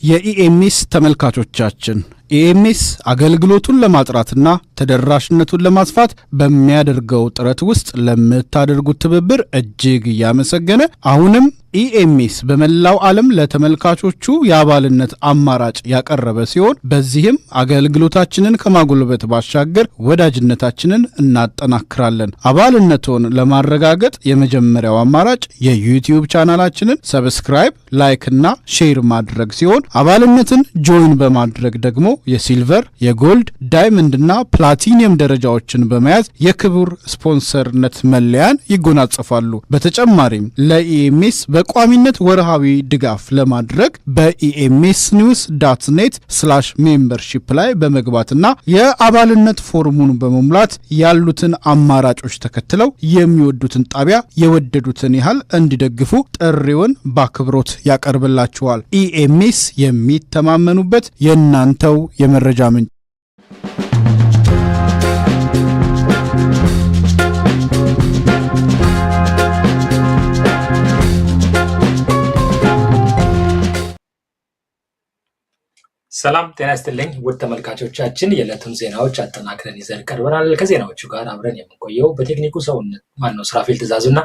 የኢኤምኤስ ተመልካቾቻችን፣ ኢኤምኤስ አገልግሎቱን ለማጥራትና ተደራሽነቱን ለማስፋት በሚያደርገው ጥረት ውስጥ ለምታደርጉት ትብብር እጅግ እያመሰገነ፣ አሁንም ኢኤምኤስ በመላው ዓለም ለተመልካቾቹ የአባልነት አማራጭ ያቀረበ ሲሆን፣ በዚህም አገልግሎታችንን ከማጎልበት ባሻገር ወዳጅነታችንን እናጠናክራለን። አባልነትዎን ለማረጋገጥ የመጀመሪያው አማራጭ የዩቲዩብ ቻናላችንን subscribe፣ like እና share ማድረግ ሲሆን፣ አባልነትን join በማድረግ ደግሞ የ silver፣ የ gold፣ diamond እና ፕላቲኒየም ደረጃዎችን በመያዝ የክቡር ስፖንሰርነት መለያን ይጎናጸፋሉ። በተጨማሪም ለኢኤምኤስ በቋሚነት ወርሃዊ ድጋፍ ለማድረግ በ EMSnews.net/membership ላይ በመግባትና የአባልነት ፎርሙን በመሙላት ያሉትን አማራጮች ተከትለው የሚወዱትን ጣቢያ የወደዱትን ያህል እንዲደግፉ ጥሪውን በአክብሮት ያቀርብላችኋል። ኢኤምኤስ፣ የሚተማመኑበት የእናንተው የመረጃ ምንጭ። ሰላም ጤና ይስጥልኝ ውድ ተመልካቾቻችን፣ የዕለቱን ዜናዎች አጠናክረን ይዘን ቀርበናል። ከዜናዎቹ ጋር አብረን የምንቆየው በቴክኒኩ ሰውነት ማነው ስራፌል ትእዛዙ እና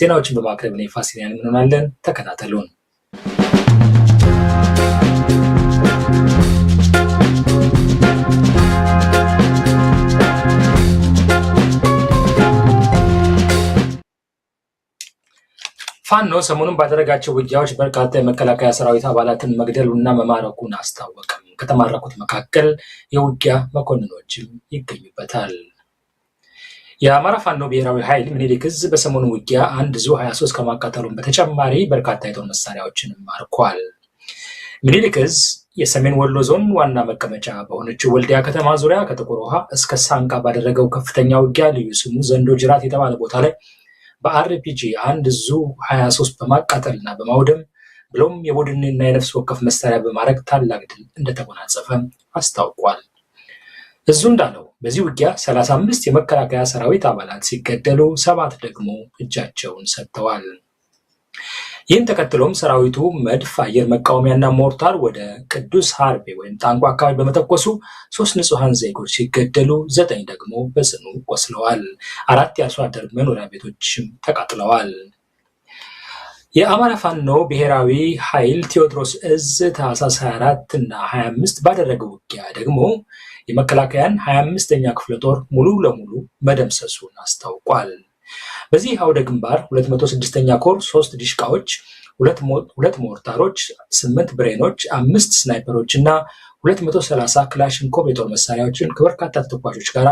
ዜናዎችን በማቅረብ እኔ ፋሲሊያን እንሆናለን። ተከታተሉን። ፋኖ ሰሞኑን ባደረጋቸው ውጊያዎች በርካታ የመከላከያ ሰራዊት አባላትን መግደሉና መማረኩን አስታወቀም። ከተማረኩት መካከል የውጊያ መኮንኖችም ይገኙበታል። የአማራ ፋኖ ብሔራዊ ኃይል ምኒልክ ዕዝ በሰሞኑ ውጊያ አንድ ዙ 23 ከማቃጠሉን በተጨማሪ በርካታ የጦር መሳሪያዎችን ማርኳል። ምኒልክ ዕዝ የሰሜን ወሎ ዞን ዋና መቀመጫ በሆነችው ወልዲያ ከተማ ዙሪያ ከጥቁር ውሃ እስከ ሳንቃ ባደረገው ከፍተኛ ውጊያ ልዩ ስሙ ዘንዶ ጅራት የተባለ ቦታ ላይ በአርፒጂ አንድ ዙ 23 በማቃጠልና በማውደም ብሎም የቡድንና የነፍስ ወከፍ መሳሪያ በማድረግ ታላቅ ድል እንደተጎናጸፈ አስታውቋል። እዙ እንዳለው በዚህ ውጊያ 35 የመከላከያ ሰራዊት አባላት ሲገደሉ 7 ደግሞ እጃቸውን ሰጥተዋል። ይህን ተከትሎም ሰራዊቱ መድፍ፣ አየር መቃወሚያና ሞርታር ወደ ቅዱስ ሀርቤ ወይም ጣንቋ አካባቢ በመተኮሱ 3 ንጹሐን ዜጎች ሲገደሉ 9 ደግሞ በጽኑ ቆስለዋል። 4 የአርሶ አደር መኖሪያ ቤቶችም ተቃጥለዋል። የአማራ ፋኖ ብሔራዊ ኃይል ቴዎድሮስ እዝ ታህሳስ 24 እና 25 ባደረገው ውጊያ ደግሞ የመከላከያን 25ኛ ክፍለ ጦር ሙሉ ለሙሉ መደምሰሱን አስታውቋል። በዚህ አውደ ግንባር 206ኛ ኮር 3 ዲሽቃዎች፣ 2 ሞርታሮች፣ 8 ብሬኖች፣ 5 ስናይፐሮች እና 230 ክላሽንኮቭ የጦር መሳሪያዎችን ከበርካታ ተተኳሾች ጋር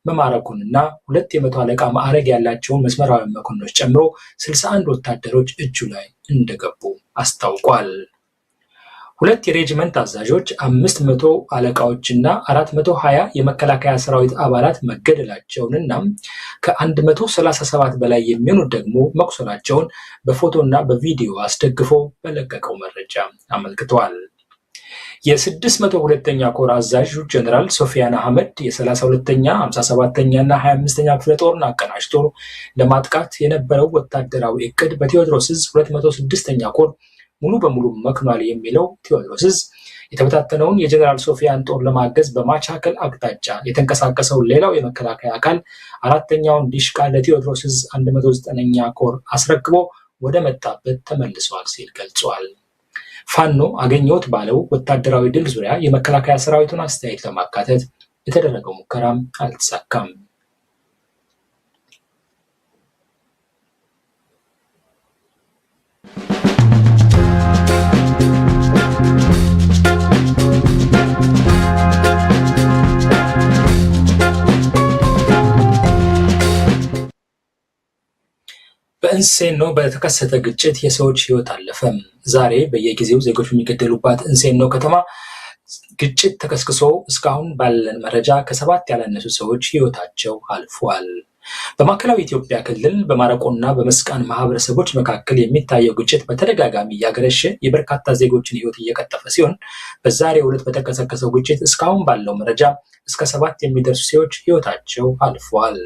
መማረኩንና 2 የመቶ አለቃ ማዕረግ ያላቸውን መስመራዊ መኮንኖች ጨምሮ 61 ወታደሮች እጁ ላይ እንደገቡ አስታውቋል። 2 የሬጅመንት አዛዦች፣ 500 አለቃዎችና 420 የመከላከያ ሰራዊት አባላት መገደላቸውንና ከ137 በላይ የሚሆኑት ደግሞ መቁሰላቸውን በፎቶና በቪዲዮ አስደግፎ በለቀቀው መረጃ አመልክተዋል። የ602ኛ ኮር አዛዡ ጀነራል ሶፊያን አህመድ የ32ኛ፣ 57ኛ እና 25ኛ ክፍለ ጦርን አቀናጅቶ ለማጥቃት የነበረው ወታደራዊ እቅድ በቴዎድሮስ ዕዝ 206ኛ ኮር ሙሉ በሙሉ መክኗል የሚለው ቴዎድሮስ ዕዝ፣ የተበታተነውን የጀነራል ሶፊያን ጦር ለማገዝ በማቻከል አቅጣጫ የተንቀሳቀሰው ሌላው የመከላከያ አካል 4ኛውን ዲሽቃ ለቴዎድሮስ ዕዝ 109ኛ ኮር አስረክቦ ወደ መጣበት ተመልሷል ሲል ገልጿል። ፋኖ አገኘሁት ባለው ወታደራዊ ድል ዙሪያ የመከላከያ ሰራዊቱን አስተያየት ለማካተት የተደረገው ሙከራም አልተሳካም። በእንሴኖ በተከሰተ ግጭት የሰዎች ሕይወት አለፈ። ዛሬ በየጊዜው ዜጎች በሚገደሉባት እንሴኖ ከተማ ግጭት ተከስክሶ እስካሁን ባለን መረጃ ከ7 ያላነሱ ሰዎች ሕይወታቸው አልፏል። በማዕከላዊ ኢትዮጵያ ክልል በማረቆና በመስቃን ማህበረሰቦች መካከል የሚታየው ግጭት በተደጋጋሚ እያገረሸ የበርካታ ዜጎችን ሕይወት እየቀጠፈ ሲሆን በዛሬው ዕለት በተቀሰቀሰው ግጭት እስካሁን ባለው መረጃ እስከ 7 የሚደርሱ ሰዎች ሕይወታቸው አልፏል።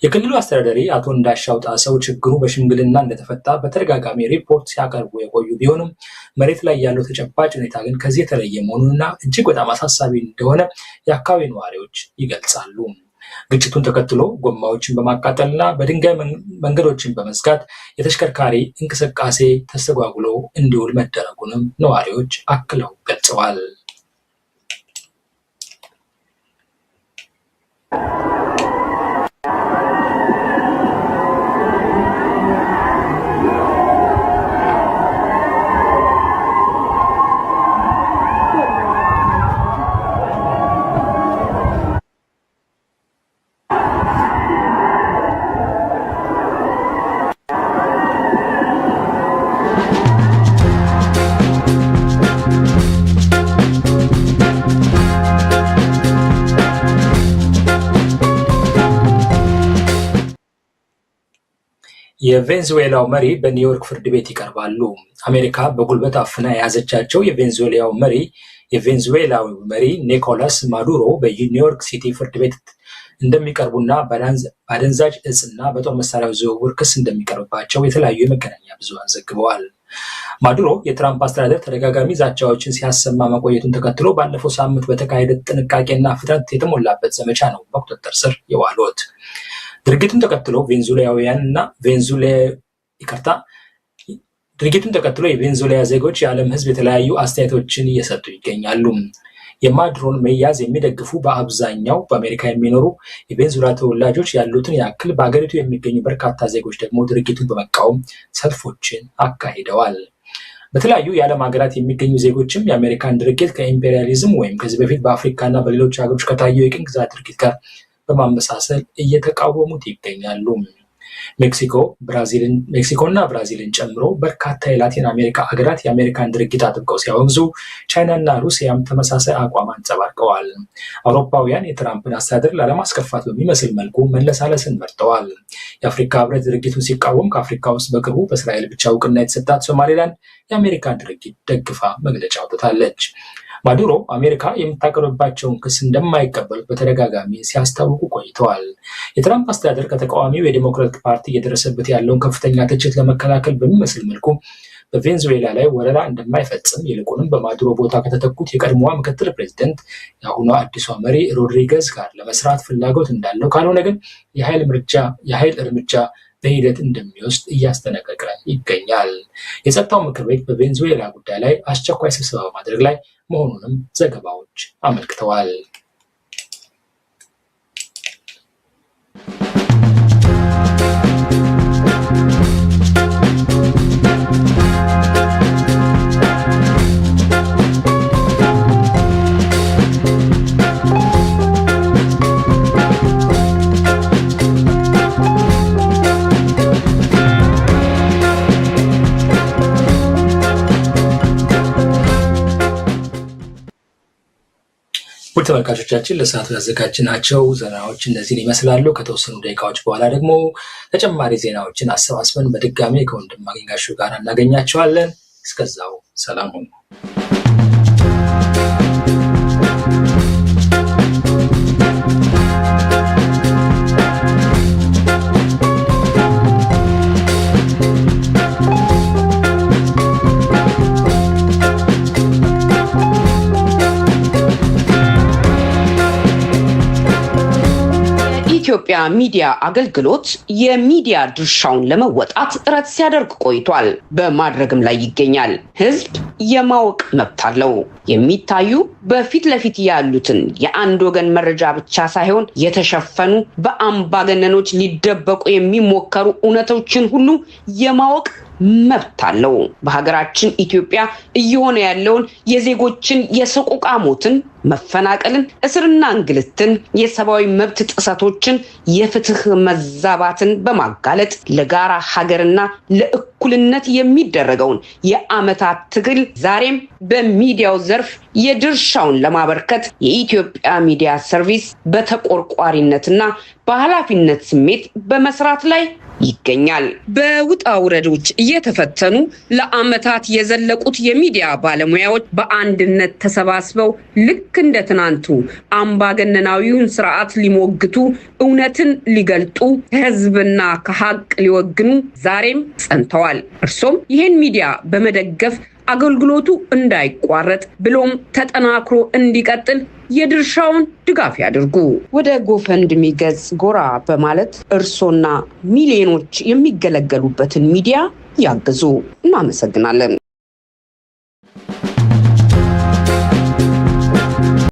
የክልሉ አስተዳዳሪ አቶ እንዳሻው ጣሰው ችግሩ በሽምግልና እንደተፈታ በተደጋጋሚ ሪፖርት ሲያቀርቡ የቆዩ ቢሆንም መሬት ላይ ያለው ተጨባጭ ሁኔታ ግን ከዚህ የተለየ መሆኑንና እጅግ በጣም አሳሳቢ እንደሆነ የአካባቢ ነዋሪዎች ይገልጻሉ። ግጭቱን ተከትሎ ጎማዎችን በማቃጠልና በድንጋይ መንገዶችን በመዝጋት የተሽከርካሪ እንቅስቃሴ ተስተጓጉሎ እንዲውል መደረጉንም ነዋሪዎች አክለው ገልጸዋል። የቬንዙዌላው መሪ በኒውዮርክ ፍርድ ቤት ይቀርባሉ። አሜሪካ በጉልበት አፍና የያዘቻቸው የቬንዙዌላዊ መሪ ኒኮላስ ማዱሮ በኒውዮርክ ሲቲ ፍርድ ቤት እንደሚቀርቡና በአደንዛዥ እጽና በጦር መሳሪያ ዝውውር ክስ እንደሚቀርብባቸው የተለያዩ የመገናኛ ብዙሃን ዘግበዋል። ማዱሮ የትራምፕ አስተዳደር ተደጋጋሚ ዛቻዎችን ሲያሰማ መቆየቱን ተከትሎ ባለፈው ሳምንት በተካሄደ ጥንቃቄና ፍጥነት የተሞላበት ዘመቻ ነው በቁጥጥር ስር የዋሉት። ድርጊቱን ተከትሎ የቬንዙዌላ ዜጎች የዓለም ሕዝብ የተለያዩ አስተያየቶችን እየሰጡ ይገኛሉ። የማዱሮን መያዝ የሚደግፉ በአብዛኛው በአሜሪካ የሚኖሩ የቬንዙዌላ ተወላጆች ያሉትን ያክል በአገሪቱ የሚገኙ በርካታ ዜጎች ደግሞ ድርጊቱን በመቃወም ሰልፎችን አካሂደዋል። በተለያዩ የዓለም ሀገራት የሚገኙ ዜጎችም የአሜሪካን ድርጊት ከኢምፔሪያሊዝም ወይም ከዚህ በፊት በአፍሪካና በሌሎች ሀገሮች ከታየው የቅኝ ግዛት ድርጊት ጋር በማመሳሰል እየተቃወሙት ይገኛሉ። ሜክሲኮና ብራዚልን ጨምሮ በርካታ የላቲን አሜሪካ ሀገራት የአሜሪካን ድርጊት አጥብቀው ሲያወግዙ፣ ቻይናና ሩሲያም ተመሳሳይ አቋም አንጸባርቀዋል። አውሮፓውያን የትራምፕን አስተዳደር ላለማስከፋት በሚመስል መልኩ መለሳለስን መርጠዋል። የአፍሪካ ሕብረት ድርጊቱን ሲቃወም ከአፍሪካ ውስጥ በቅርቡ በእስራኤል ብቻ እውቅና የተሰጣት ሶማሌላንድ የአሜሪካን ድርጊት ደግፋ መግለጫ አውጥታለች። ማዱሮ አሜሪካ የምታቀርብባቸውን ክስ እንደማይቀበሉት በተደጋጋሚ ሲያስታውቁ ቆይተዋል። የትራምፕ አስተዳደር ከተቃዋሚው የዴሞክራቲክ ፓርቲ እየደረሰበት ያለውን ከፍተኛ ትችት ለመከላከል በሚመስል መልኩ በቬንዙዌላ ላይ ወረራ እንደማይፈጽም ይልቁንም በማዱሮ ቦታ ከተተኩት የቀድሞዋ ምክትል ፕሬዚደንት የአሁኗ አዲሷ መሪ ሮድሪገዝ ጋር ለመስራት ፍላጎት እንዳለው ካልሆነ ግን የኃይል እርምጃ በሂደት እንደሚወስድ እያስጠነቀቀ ይገኛል። የጸጥታው ምክር ቤት በቬንዙዌላ ጉዳይ ላይ አስቸኳይ ስብሰባ በማድረግ ላይ መሆኑንም ዘገባዎች አመልክተዋል። ውድ ተመልካቾቻችን ለሰዓቱ ያዘጋጅናቸው ዜናዎች እነዚህን ይመስላሉ። ከተወሰኑ ደቂቃዎች በኋላ ደግሞ ተጨማሪ ዜናዎችን አሰባስበን በድጋሚ ከወንድማገኝ ጋሹ ጋር እናገኛቸዋለን። እስከዛው ሰላም ሁኑ። የኢትዮጵያ ሚዲያ አገልግሎት የሚዲያ ድርሻውን ለመወጣት ጥረት ሲያደርግ ቆይቷል። በማድረግም ላይ ይገኛል። ህዝብ የማወቅ መብት አለው። የሚታዩ በፊት ለፊት ያሉትን የአንድ ወገን መረጃ ብቻ ሳይሆን የተሸፈኑ በአምባገነኖች ሊደበቁ የሚሞከሩ እውነቶችን ሁሉ የማወቅ መብት አለው። በሀገራችን ኢትዮጵያ እየሆነ ያለውን የዜጎችን የሰቆቃ ሞትን፣ መፈናቀልን፣ እስርና እንግልትን፣ የሰብአዊ መብት ጥሰቶችን፣ የፍትህ መዛባትን በማጋለጥ ለጋራ ሀገርና ለእኩልነት የሚደረገውን የዓመታት ትግል ዛሬም በሚዲያው ዘርፍ የድርሻውን ለማበርከት የኢትዮጵያ ሚዲያ ሰርቪስ በተቆርቋሪነትና በኃላፊነት ስሜት በመስራት ላይ ይገኛል። በውጣ ውረዶች እየተፈተኑ ለዓመታት የዘለቁት የሚዲያ ባለሙያዎች በአንድነት ተሰባስበው ልክ እንደ ትናንቱ አምባገነናዊውን ስርዓት ሊሞግቱ፣ እውነትን ሊገልጡ፣ ከህዝብና ከሀቅ ሊወግኑ ዛሬም ጸንተዋል። እርሶም ይህን ሚዲያ በመደገፍ አገልግሎቱ እንዳይቋረጥ ብሎም ተጠናክሮ እንዲቀጥል የድርሻውን ድጋፍ ያድርጉ። ወደ GoFundMe ገጽ ጎራ በማለት እርሶና ሚሊዮኖች የሚገለገሉበትን ሚዲያ ያግዙ። እናመሰግናለን።